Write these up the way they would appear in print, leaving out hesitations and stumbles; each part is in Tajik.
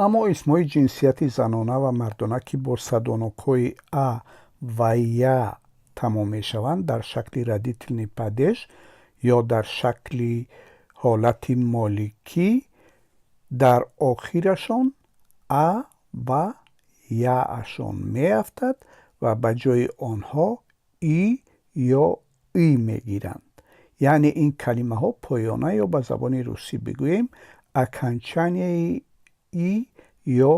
Аммо исмҳои ҷинсияти занона ва мардона, ки бо садонокҳои а ва я тамом мешаванд, дар шакли родительный падеж ё дар шакли ҳолати моликӣ дар охирашон а ва яашон меафтад ва ба ҷои онҳо и ё ы мегиранд. Яъне ин калимаҳо поёна ё ба забони русӣ бигӯем, окончанияи и ё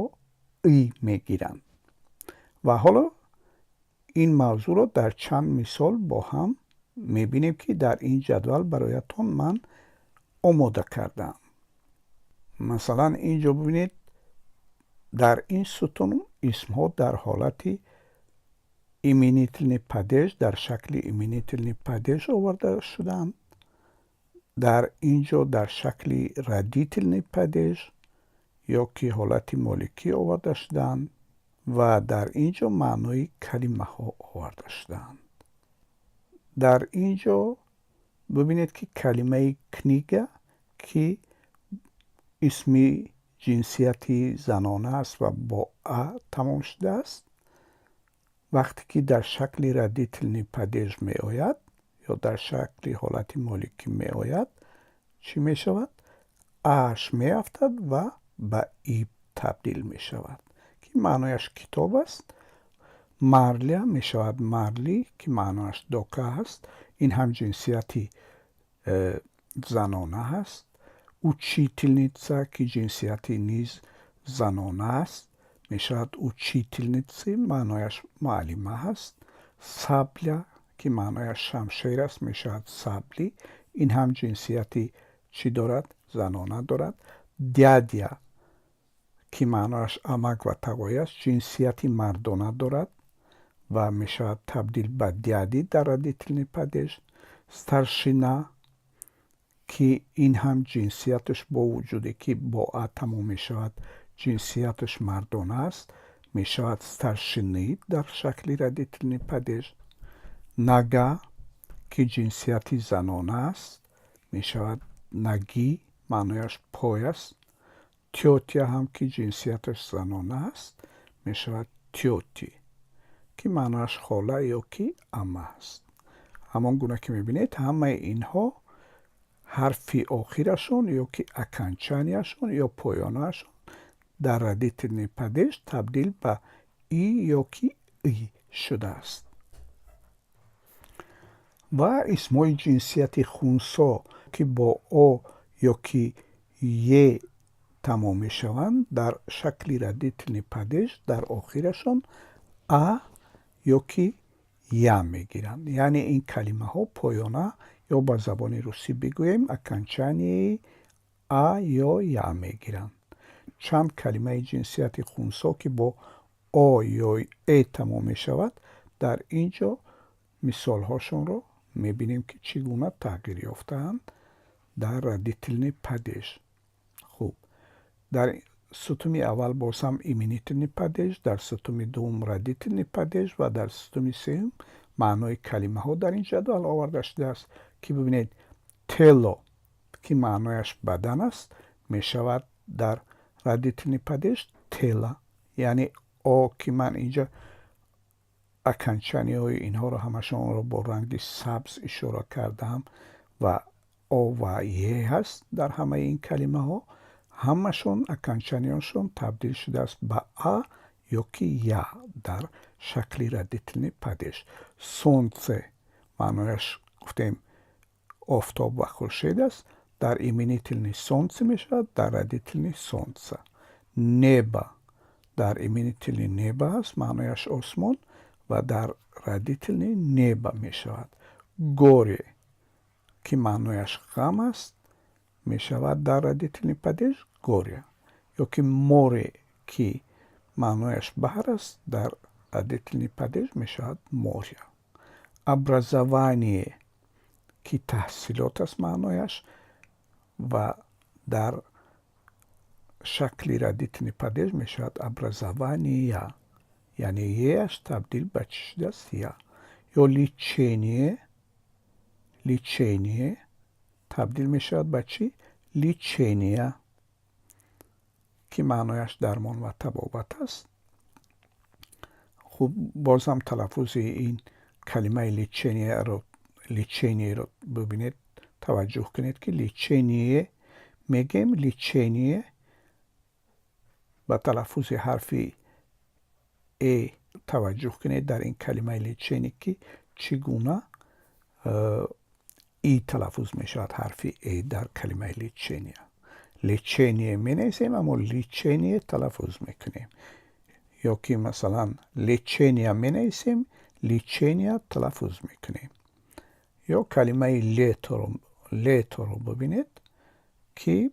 ы мегиранд. Ва ҳоло ин мавзӯъро дар чанд мисол бо ҳам мебинем, ки дар ин ҷадвал бароятон ман омода кардаам. Масалан, ин ҷо бибинед, дар ин сутун исмҳо дар ҳолати именительный падеж, дар шакли именительный падеж оварда шудаанд, дар ин ҷо дар шакли родительный падеж ё ки ҳолати моликӣ оварда шудаанд ва дар ин ҷо маънои калимаҳо оварда шудаанд. Дар ин ҷо бибинед, ки калимаи книга, ки исми ҷинсияти занона аст ва бо а тамом шудааст, вақте ки дар шакли родительный падеж меояд ё дар шакли ҳолати моликӣ меояд, чӣ мешавад? Ааш меафтад ва ба и табдил мешавад, ки маънояш китоб аст. Марля мешавад марли, ки маънояш дока аст. Ин ҳам ҷинсияти занона аст. Учительница, ки ҷинсияти низ занона аст, мешавад учительницы, маънояш муаллима аст. Сабля, ки маънояш шамшер аст, мешавад сабли. Ин ҳам ҷинсияти чӣ дорад? Занона дорад. Дядя, ки маънояш амак ва тағой аст, ҷинсияти мардона дорад ва мешавад табдил ба дяди дар родительный падеж. Старшина, ки ин ҳам ҷинсияташ, бо вуҷуде ки бо а тамом мешавад, ҷинсияташ мардона аст, мешавад старшины дар шакли родительный падеж. Нога, ки ҷинсияти занона аст, мешавад ноги, маънояш пой аст. Тётя ҳам, ки ҷинсияташ занона аст, мешавад тёти, ки маънояш хола ё ки амма аст. Ҳамон гуна ки мебинед, ҳамаи инҳо ҳарфи охирашон ё ки окончанияшон ё поёнаашон дар родительный падеж табдил ба и ё ки ы шудааст. Ва исмҳои ҷинсияти хунсо, ки бо о ё ки е тамом мешаванд, дар шакли родительный падеж дар охирашон а ё ки я мегиранд. Яъне ин калимаҳо поёна ё ба забони русӣ бигӯем, окончанияи а ё я мегиранд. Чанд калимаи ҷинсияти хунсо, ки бо о ё э тамом мешавад, дар ин ҷо мисолҳошонро мебинем, ки чӣ гуна тағйир ёфтаанд дар родительный падеж. Хуб, дар сутуни аввал боз ҳам именительный падеж, дар сутуни дуввум родительный падеж ва дар сутуни сеюм маънои калимаҳо дар ин ҷадвал оварда шудааст, ки бибинед, тело, ки маънояш бадан аст, мешавад дар родительный падеж тела. Яъне о, ки ман инҷа окончанияҳои инҳоро ҳамашонро бо ранги сабз ишора кардаам ва о ва е ҳаст дар ҳамаи ин калимаҳо, ҳамашон окончанияшон табдил шудааст ба а ё ки я дар шакли родительный падеж. Солнце, маънояш, гуфтем, офтоб ва хуршед аст, дар именительный солнце мешавад, дар родительный солнца. Небо дар именительный небо аст, маънояш осмон, ва дар родительный неба мешавад. Горе, ки маънояш ғам аст, мешавад дар родительный падеж горя. Ё ки море, ки маънояш баҳр аст, дар родительный падеж мешавад моря. Образование, ки таҳсилот аст маънояш ва дар шакли родительный падеж мешавад образования, яъне еаш табдил ба чӣ шудааст? Я. Ё лечение, лечение табдил мешавад ба чӣ? Лечения. Ки маънояш дармон ва табобат аст. Хуб, бозам талаффузи ин калимаи лечениеро бибинед, таваҷҷӯҳ кунед, ки лечение мегем, лечение. Ба талаффузи ҳарфи э таваҷҷӯҳ кунед дар ин калимаи лечение, ки чӣ гуна и талаффуз мешавад, ҳарфи э дар калимаи лечения. Лечение менависем, аммо лечение талаффуз мекунем. Ё ки, масалан, лечения менависем, лечения талаффуз мекунем. Ё калимаи леторо бибинед, ки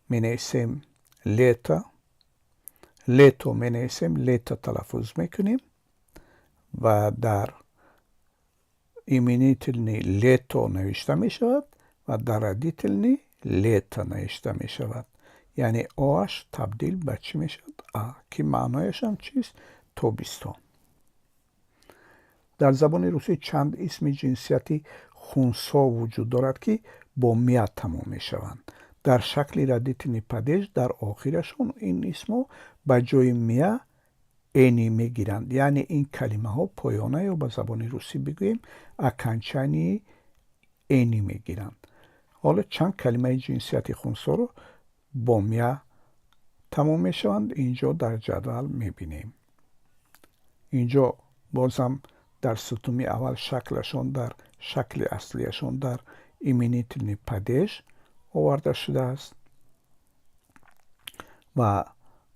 менависем лето, лето менависем, лето талаффуз мекунем ва дар именительный лето навишта мешавад ва дар родительный лето навишта мешавад, яъне оаш табдил ба чӣ мешавад? А. Ки маънояшам чист? Тобистон. Дар забони русӣ чанд исми ҷинсияти хунсо вуҷуд дорад, ки бо мя тамом мешаванд. Дар шакли родительный падеж дар охирашон ин исмҳо ба ҷои мя ени мегиранд, яъне ин калимаҳо поёна ё ба забони русӣ бигӯем, окончании ени мегиранд. Ҳоло чанд калимаи ҷинсияти хунсоро бо мя тамом мешаванд, инҷо дар ҷадвал мебинем. Инҷо бозам дар сутуни аввал шаклашон дар шакли аслияшон дар именительный падеж оварда шудааст ва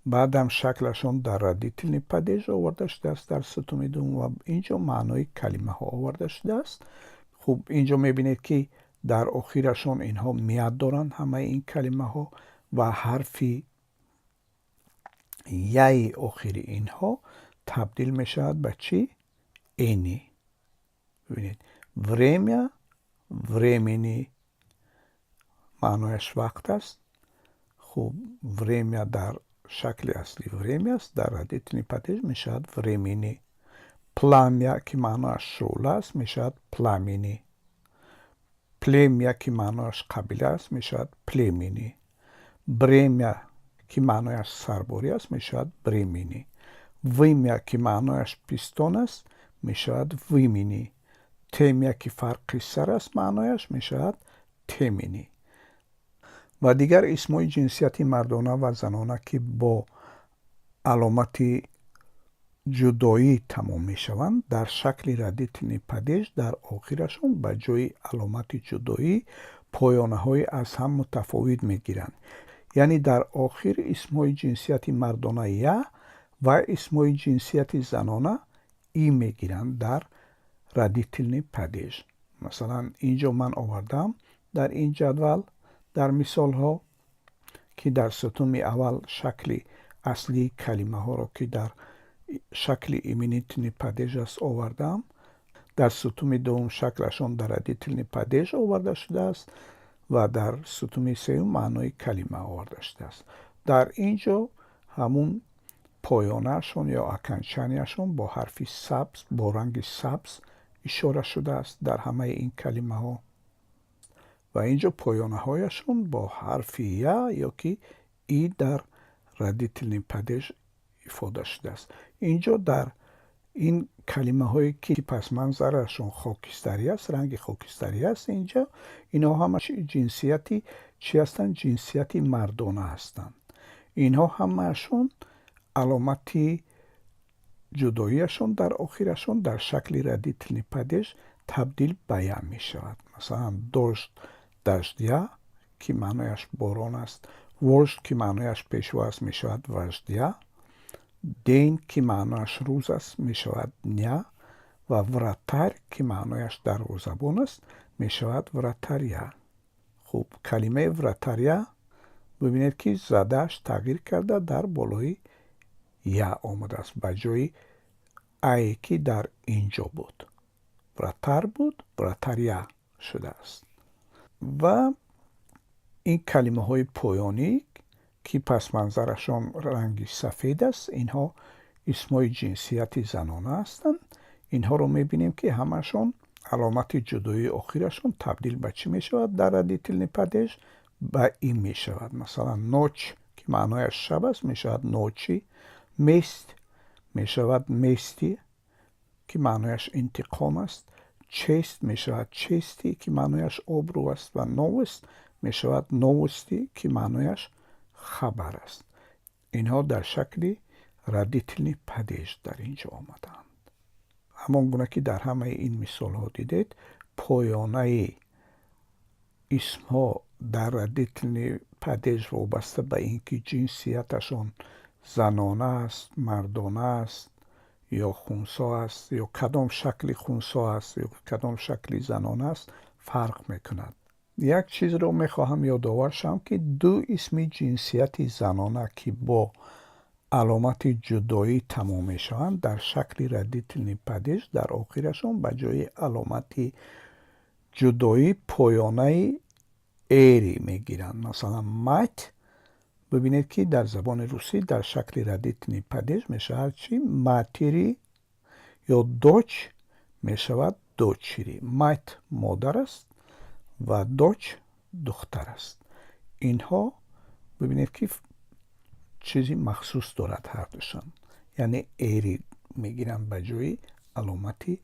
баъдам шаклашон дар родительный падеж оварда шудааст дар сутуни дуввум ва инҷо маънои калимаҳо оварда шудааст. Хуб, инҷо мебинед, ки дар охирашон инҳо мя доранд, ҳамаи ин калимаҳо, ва ҳарфи яи охири инҳо табдил мешавад ба чӣ? Ени. Бибинед: время, времени, маънояш вақт аст. Хуб, время дар шакли аслӣ время аст, дар родительный падеж мешавад времени. Пламя, ки маънояш шӯъла аст, мешавад пламени. Племя, ки маънояш қабила аст, мешавад племени. Бремя, ки маънояш сарборӣ аст, мешавад бремени. Вымя, ки маънояш пистон аст, мешавад вымени. Темя, ки фарқи сар аст маънояш, мешавад темени. Ва дигар исмҳои ҷинсияти мардона ва занона, ки бо аломати ҷудоӣ тамом мешаванд, дар шакли родительный падеж дар охирашон ба ҷои аломати ҷудоӣ поёнаҳои аз ҳам мутафовит мегиранд, яъне дар охир исмҳои ҷинсияти мардона я ва исмҳои ҷинсияти занона и мегиранд дар родительный падеж. Масалан, инҷо ман овардам дар ин ҷадвал, дар мисолҳо, ки дар сутуни аввал шакли аслии калимаҳоро, ки дар шакли именительный падеж аст, овардам. Дар сутуни дуввум шаклашон дар родительный падеж оварда шудааст ва дар сутуни сеюм маънои калима оварда шудааст. Дар ин ҷо ҳамун поёнаашон ё окончанияшон бо ҳарфи сабз, бо ранги сабз ишора шудааст дар ҳамаи ин калимаҳо ва ин ҷо поёнаҳояшон бо ҳарфи я ё ки и дар родительный падеж ифода шудааст. Инҷо дар ин калимаҳое, ки пасманзарашон хокистарӣ аст, ранги хокистарӣ аст, инҷо инҳо ҳама ҷинсияти чӣ ҳастанд? Ҷинсияти мардона ҳастанд. Инҳо ҳамаашон аломати ҷудоияшон дар охирашон дар шакли родительный падеж табдил ба я мешавад. Масалан, дождь, дождя, ки маънояш борон аст. Вождь, ки маънояш пешво аст, мешавад вождя. День, ки маънояш рӯз аст, мешавад дня. Ва вратарь, ки маънояш дарвозабон аст, мешавад вратаря. Хуб, калимаи вратаря, бибинед, ки задааш тағйир карда, дар болои я омадааст, ба ҷои ае, ки дар ин ҷо буд, вратарь буд, вратаря шудааст. Ва ин калимаҳои поёнӣ, ки пасманзарашон ранги сафед аст, инҳо исмҳои ҷинсияти занона ҳастанд. Инҳоро мебинем, ки ҳамашон аломати ҷудоии охирашон табдил ба чӣ мешавад? Дар родительный падеж ба и мешавад. Масалан, ночь, ки Маънояш шаб аст, мешавад ночи. Месть мешавад мести, ки маънояш интиқом аст. Честь мешавад чести, ки маънояш обрӯ аст, ва новость мешавад новости, ки маънояш хабар аст. Инҳо дар шакли родительный падеж дар ин ҷо омадаанд. Ҳамон гуна ки дар ҳамаи ин мисолҳо дидед, поёнаи исмҳо дар родительный падеж вобаста ба ин ки ҷинсияташон занона аст, мардона аст ё хунсо аст, ё кадом шакли хунсо аст, ё кадом шакли занона аст, фарқ мекунад. Як чизро мехоҳам ёдовар шавам, ки ду исми ҷинсияти занона, ки бо аломати ҷудоӣ тамом мешаванд, дар шакли родительный падеж дар охирашон ба ҷои аломати ҷудоӣ поёнаи эри мегиранд. Масалан, мать. Бибинед, ки дар забони русӣ дар шакли родительный падеж мешавад чи? Матери. Ё дочь мешавад дочери. Мать модар аст ва дочь духтар аст. Инҳо, бибинед, ки чизи махсус дорад ҳардушон, яъне эри мегиранд ба ҷои аломати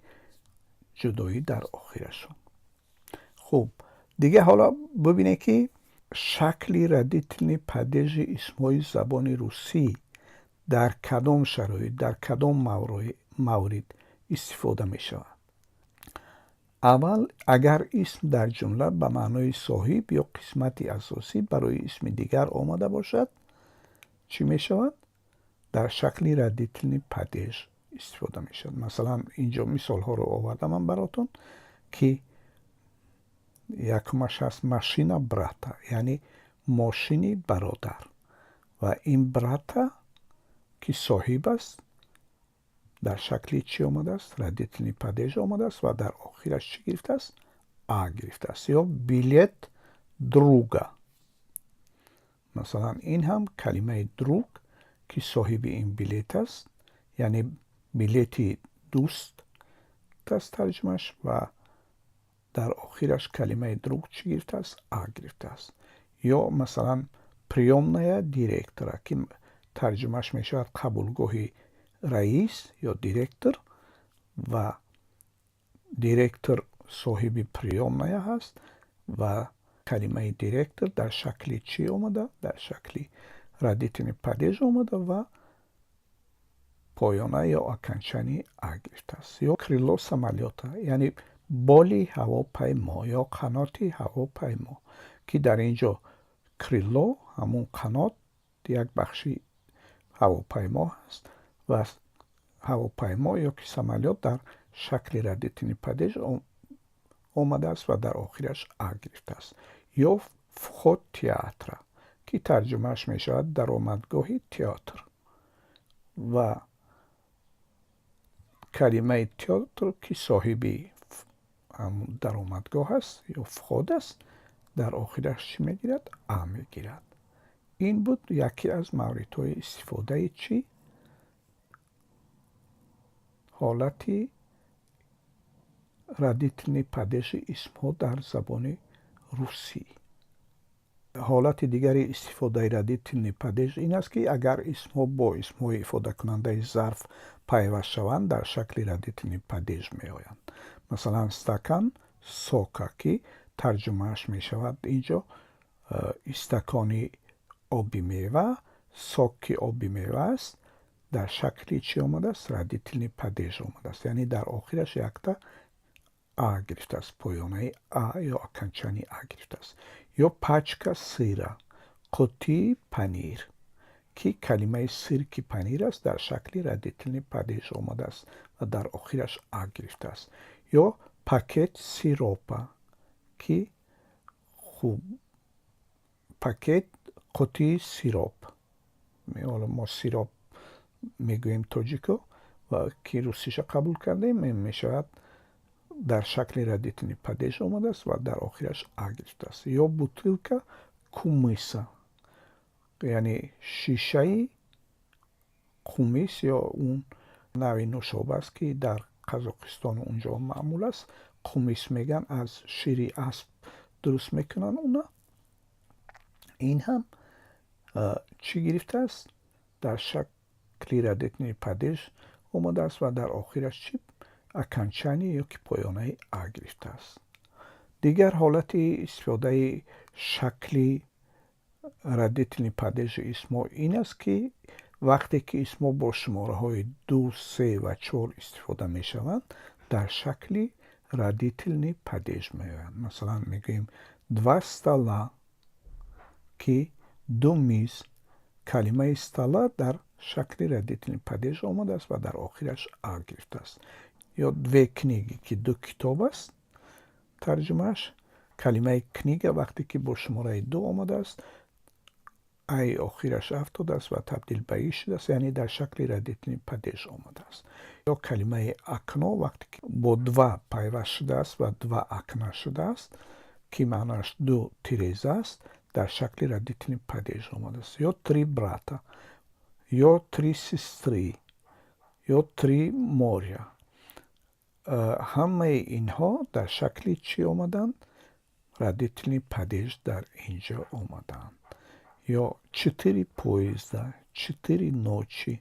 ҷудоӣ дар охирашон. Хуб, дига ҳоло бибинед, ки шакли родительный падежи исмҳои забони русӣ дар кадом шароит, дар кадом маврид истифода мешавад. Аввал, агар исм дар ҷумла ба маънои соҳиб ё қисмати асосӣ барои исми дигар омада бошад, чӣ мешавад? Дар шакли родительный падеж истифода мешавад. Масалан, инҷо мисолҳоро овардам ман баротон, ки якумаш ҳаст машина брата, яъне мошини бародар. Ва ин брата, ки соҳиб аст, дар шакли чӣ омадааст? Родительный падеж омадааст ва дар охираш чӣ гирифтааст? А гирифтааст. Ё билет друга. Масалан, ин ҳам калимаи друг, ки соҳиби ин билет аст, яъне билети дӯст аст тарҷумаш, ва дар охираш калимаи друг чӣ гирифтааст? А гирифтааст. Ё масалан, приёмная директора, ки тарҷумааш мешавад қабулгоҳи раис ё директор, ва директор соҳиби приёмная ҳаст ва калимаи директор дар шакли чӣ омада? Дар шакли родительный падеж омада ва поёна ё окончание а гирифтааст. Ё крыло самолёта, яъне боли ҳавопаймо ё қаноти ҳавопаймо, ки дар ин ҷо крыло ҳамун қанот, як бахши ҳавопаймо ҳаст ва ҳавопаймо ё ки самолёт дар шакли родительный падеж омадааст ва дар охираш а гирифтааст. Ё вход театра, ки тарҷумааш мешавад даромадгоҳи театр, ва калимаи театр, ки соҳиби даромадгоҳ аст ё вход аст, дар охираш чӣ мегирад? А мегирад. Ин буд яке аз мавридҳои истифодаи чӣ? Ҳолати родительный падежи исмҳо дар забони русӣ. Ҳолати дигари истифодаи родительный падеж ин аст, ки агар исмҳо бо исмҳои ифодакунандаи зарф пайваст шаванд, дар шакли родительный падеж меоянд. Масалан, стакан сока, ки тарҷумааш мешавад инҷо истакони оби мева. Сок, ки оби мева аст, дар шакли чӣ омадааст? Родительный падеж омадааст, яъне дар охираш якта а гирифтааст, поёнаи а ё окончание а гирифтааст. Ё пачка сыра, қуттии панир, ки калимаи сыр, ки панир аст, дар шакли родительный падеж омадааст ва дар охираш а гирифтааст. Ё пакет сиропа, ки хуб, пакет, қуттии сироп, ҳоло мо сироп мегӯем тоҷико ва ки русиша қабул кардем, мешавад дар шакли родительный падеж омадааст ва дар охираш а гирифтааст. Ё бутылка кумыса, яъне шишаи қумис ё он навъи нӯшоба аст, ки дар Қазоқистону унҷо маъмул аст, қумис мегӯянд, аз шири асп дуруст мекунанд уна. Ин ҳам Чӣ гирифтааст? Дар шакли родительный падеж омадааст ва дар охираш чӣ окончание ё ки поёнаи а гирифтааст. Дигар ҳолати истифодаи шакли родительный падежи исмҳо ин аст, ки вақте ки исмҳо бо шумораҳои ду, се ва чор истифода мешаванд, дар шакли родительный падеж меоянд. Масалан, мегӯем два стола, ки ду миз. Калимаи стола дар шакли родительный падеж омадааст ва дар охираш а гирифтааст. Ё две книги, ки ду китоб аст тарҷумааш. Калимаи книга вақте ки бо шумораи ду омадааст, аи охираш афтодааст ва табдил ба и шудааст, яъне дар шакли родительный падеж омадааст. Ё калимаи окно вақте ки бо два пайваст шудааст ва два окна шудааст, ки маънояш ду тиреза аст, дар шакли родительный падеж омадааст. Ё три брата, ё три сестры, ё три моря, ҳамаи инҳо дар шакли чӣ омаданд? Родительный падеж дар инҷо омаданд. Ё четыре поезда, четыре ночи,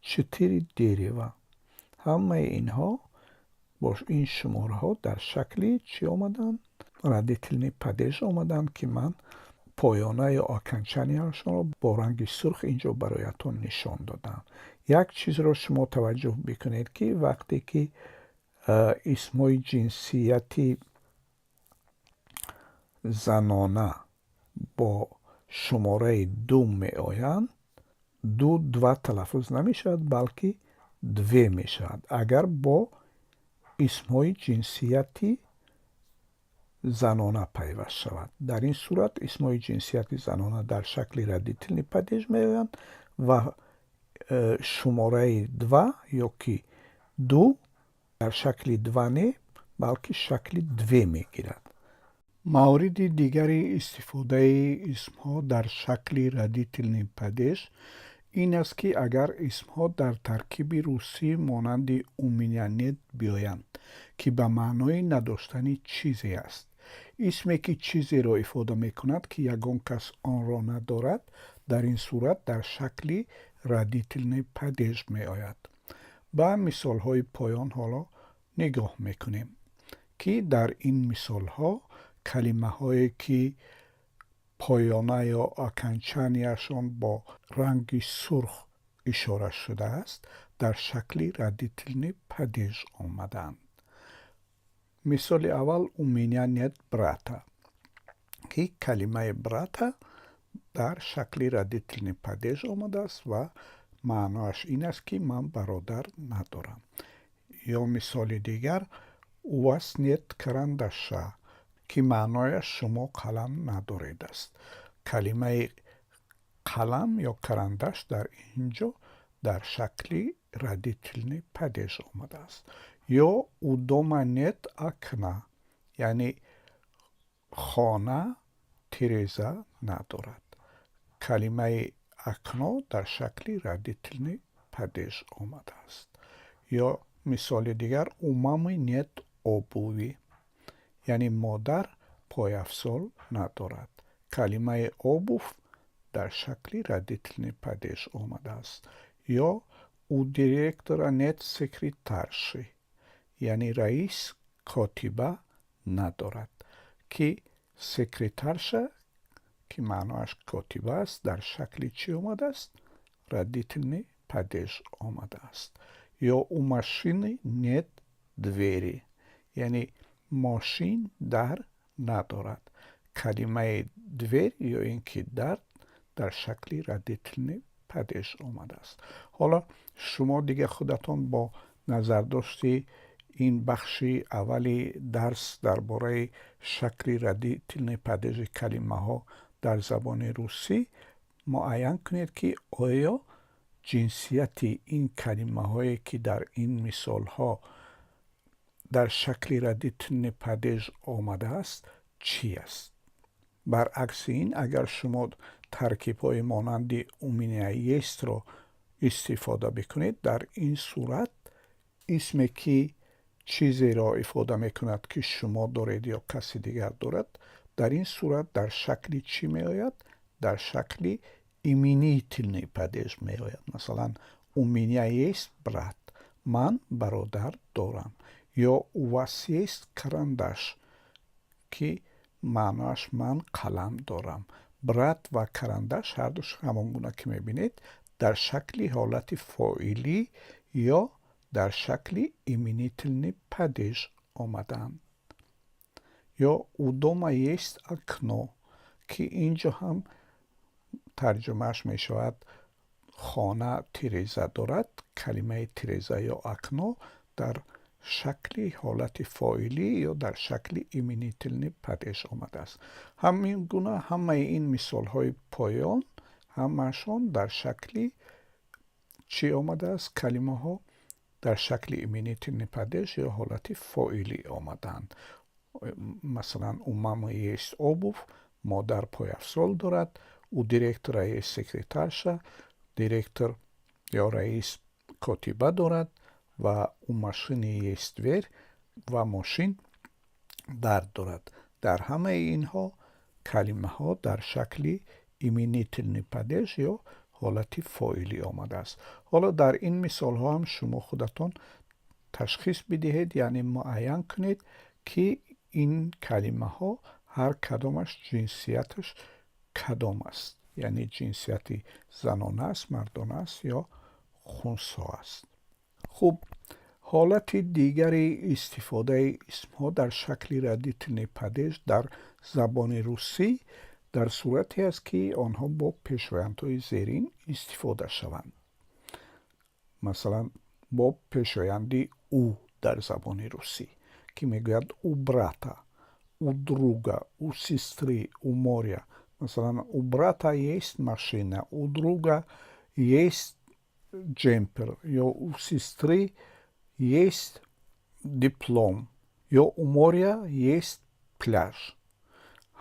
четыре дерева, ҳамаи инҳо бо ин шумораҳо дар шакли чӣ омаданд? Родительный падеж омаданд, ки ман поёна ё окончанияшонро бо ранги сурх инҷо бароятон нишон додам. Як чизро шумо таваҷҷӯҳ бикунед, ки вақте ки исмҳои ҷинсияти занона бо шумораи ду меоянд, ду, два талаффуз намешавад, балки две мешавад, агар бо исмҳои ҷинсияти занона пайваст шавад. Дар ин сурат исмҳои ҷинсияти занона дар шакли родительный падеж меоянд ва шумораи два ё ки ду дар шакли два не, балки шакли две мегирад. Мавриди дигари истифодаи исмҳо дар шакли родительный падеж ин аст, ки агар исмҳо дар таркиби русӣ монанди у меня нет биёянд, ки ба маънои надоштани чизе аст. Исме, ки чизеро ифода мекунад, ки ягон кас онро надорад, дар ин сурат дар шакли родительный падеж меояд. Ба мисолҳои поён ҳоло нигоҳ мекунем, ки дар ин мисолҳо калимаҳое, ки поёна ё окончанияшон бо ранги сурх ишора шудааст, дар шакли родительный падеж омаданд. Мисоли аввал: у меня нет брата, ки калимаи брата дар шакли родительный падеж омадааст ва маънояш ин аст, ки ман бародар надорам. Ё мисоли дигар: у вас нет карандаша, ки маънояш шумо қалам надоред аст. Калимаи қалам ё карандаш дар ин ҷо дар шакли родительный падеж омадааст. Ё у дома нет окна, яъне хона тиреза надорад. Калимаи окно дар шакли родительный падеж омадааст. Ё мисоли дигар: у мамы нет обуви, яъне модар пойафзол надорад. Калимаи обувь дар шакли родительный падеж омадааст. Ё у директора нет секретарши, яъне раис котиба надорад, ки секретарша, ки маънояш котиба аст, дар шакли чӣ омадааст? Родительный падеж омадааст. Ё у машины нет двери, яъне мошин дар надорад. Калимаи дверь ё ин ки дар дар шакли родительный падеж омадааст. Ҳоло шумо дига худатон бо назардошти ин бахши аввали дарс дар бораи шакли родительный падежи калимаҳо дар забони русӣ муайян кунед, ки оё ҷинсияти ин калимаҳое, ки дар ин мисолҳо дар шакли родительный падеж омадааст, чӣ аст. Баръакси ин, агар шумо таркибҳои монанди у меня есть-ро истифода бикунед, дар ин сурат исме, ки чизеро ифода мекунад, ки шумо доред ё каси дигар дорад, дар ин сурат дар шакли чӣ меояд? Дар шакли именительный падеж меояд. Масалан, у меня есть брат, ман бародар дорам, ё у вас есть карандаш, ки маъноаш ман қалам дорам. Брат ва карандаш ҳардуш, ҳамон гуна ки мебинед, дар шакли ҳолати фоилӣ ё дар шакли именительный падеж омадаанд. Ё у дома есть окно, ки ин ҷо ҳам тарҷумааш мешавад хона тиреза дорад. Калимаи тиреза ё окно дар шакли ҳолати фоилӣ ё дар шакли именительный падеж омадааст. Ҳамин гуна ҳамаи ин мисолҳои поён ҳамаашон дар шакли чӣ омадааст? Калимаҳо дар шакли именительный падеж ё ҳолати фоилӣ омадаанд. Масалан, у мамы есть обувь, модар пойафзол дорад, у директора есть секретарша, директор ё раис котиба дорад, ва у машины есть дверь, ва мошин дар дорад. Дар ҳамаи инҳо калимаҳо дар шакли именительный падеж ё ҳолати фоилӣ омадааст. Ҳоло дар ин мисолҳо ҳам шумо худатон ташхис бидиҳед, яъне муайян кунед, ки ин калимаҳо ҳар кадомаш ҷинсияташ кадом аст, яъне ҷинсияти занона аст, мардона аст ё хунсо аст. Хуб, ҳолати дигари истифодаи исмҳо дар шакли родительный падеж дар забони русӣ дар сурате аст, ки онҳо бо пешояндҳои зерин истифода шаванд. Масалан, бо пешоянди у дар забони русӣ, ки мегӯяд у брата, у друга, у сестры, у моря. Масалан, у брата есть машина, у друга есть джемпер, ё у сестры есть диплом, ё у моря есть пляж.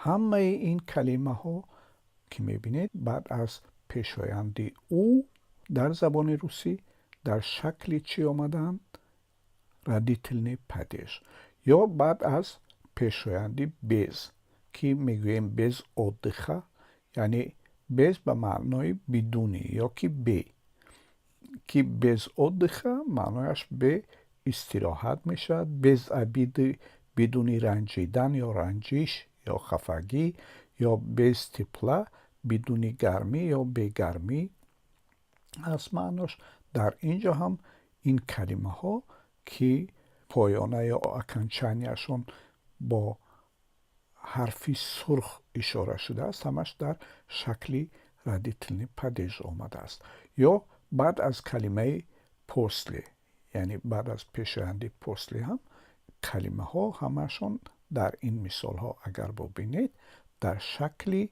Ҳамаи ин калимаҳо, ки мебинед, баъд аз пешоянди у дар забони русӣ дар шакли чӣ омадаанд? Родительный падеж. Ё баъд аз пешоянди без, ки мегӯем без отдыха, яъне без ба маънои бидуни ё ки бе, ки без отдыха маънояш бе истироҳат мешавад, без обиды, бидуни ранҷидан ё ранҷиш ё хафагӣ, ё без тепла, бидуни гармӣ ё бегармӣ аст маънош. Дар ин ҷо ҳам ин калимаҳо, ки поёна ё окончания шон бо ҳарфи сурх ишора шудааст, ҳамаш дар шакли родительный падеж омадааст. Ё баъд аз калимаи после, яъне баъд аз пешоянди после ҳам калимаҳо ҳамашон дар ин мисолҳо, агар бубинед, дар шакли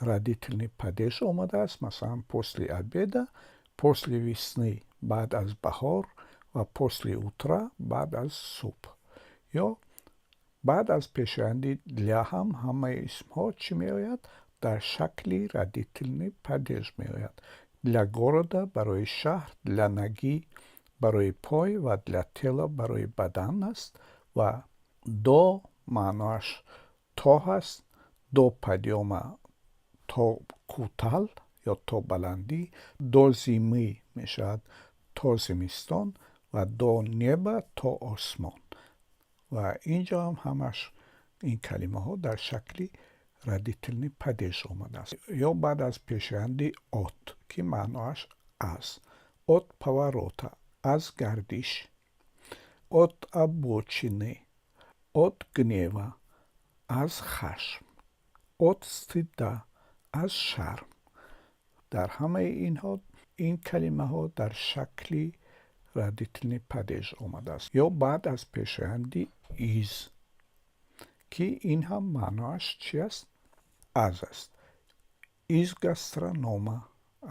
родительный падеж омадааст. Масалан, после обеда, после весны, баъд аз баҳор, ва после утра, баъд аз субҳ. Ё баъд аз пешоянди для ҳам ҳамаи исмҳо чӣ меояд? Дар шакли родительный падеж меояд: для города, барои шаҳр, для ноги, барои пой, ва для тела, барои бадан аст. Ва до маъноаш то ҳаст: до подъёма, то кӯтал ё то баландӣ, до зимы мешавад то зимистон, ва до неба, то осмон. Ва ин ҷо ҳам ҳамаш ин калимаҳо дар шакли родительный падеж омадааст. Ё баъд аз пешоянди от, ки маъноаш аз, от поворота, аз гардиш, от обочины, от гнева, аз хашм, от стыда, аз шарм. Дар ҳамаи инҳо ин калимаҳо дар шакли родительный падеж омадааст. Ё баъд аз пешоянди из, ки ин ҳам маъноаш чи аст? Аз аст: из гастронома,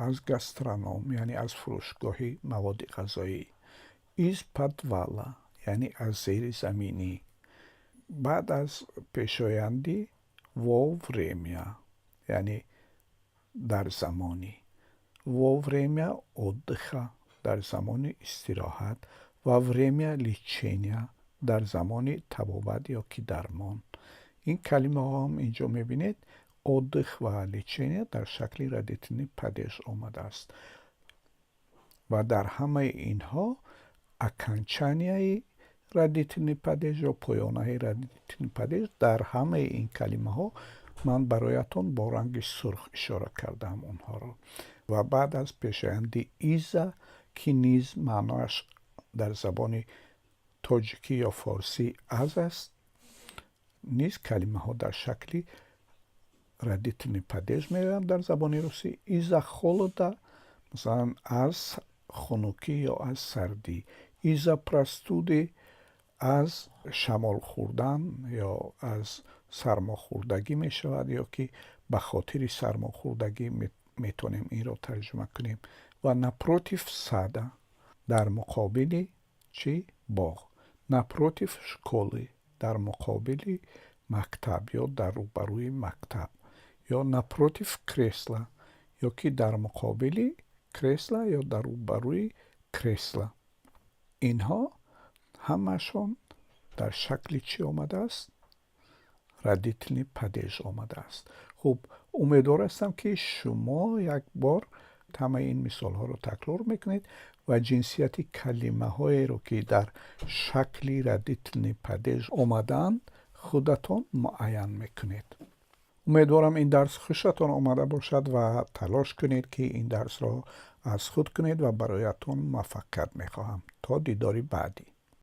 аз гастроном, яъне аз фурӯшгоҳи маводи ғазоӣ, из подвала, яъне аз зери заминӣ. Баъд аз пешоянди во время, яъне дар замони, во время отдыха, дар замони истироҳат, во время лечения, дар замони табобат ё ки дармон. Ин калимаҳо ҳам инҷо мебинед. Отдых ва лечение дар шакли родительный падеж омадааст ва дар ҳамаи инҳо окончанияи родительный падеж ё поёнаи родительный падеж дар ҳамаи ин калимаҳо ман бароятон бо ранги сурх ишора кардаам онҳоро. Ва баъд аз пешаянди из-за, ки низ маънояш дар забони тоҷикӣ ё форсӣ аз аст, низ калимаҳо дар шакли родительный падеж меоянд дар забони русӣ. Из-за холода, масалан, аз хунукӣ ё аз сардӣ, из-за простуды, аз шамол хӯрдан ё аз сармохӯрдагӣ мешавад, ё ки ба хотири сармохӯрдагӣ метавонем инро тарҷума кунем. Ва напротив сада, дар муқобили чӣ? Боғ. Напротив школы, дар муқобили мактаб ё дар рӯбарӯи мактаб, ё напротив кресла, ё ки дар муқобили кресла ё дар рӯбарӯи кресла. Инҳо ҳамаашон дар шакли чӣ омадааст? Родительный падеж омадааст. Хуб, умедвор ҳастам, ки шумо як бор ҳамаи ин мисолҳоро такрор мекунед ва ҷинсияти калимаҳоеро, ки дар шакли родительный падеж омадаанд, худатон муайян мекунед. Умедворам, ин дарс хушатон омада бошад ва талош кунед, ки ин дарсро аз худ кунед, ва бароятон муваффақият мехоҳам. То дидори баъдӣ.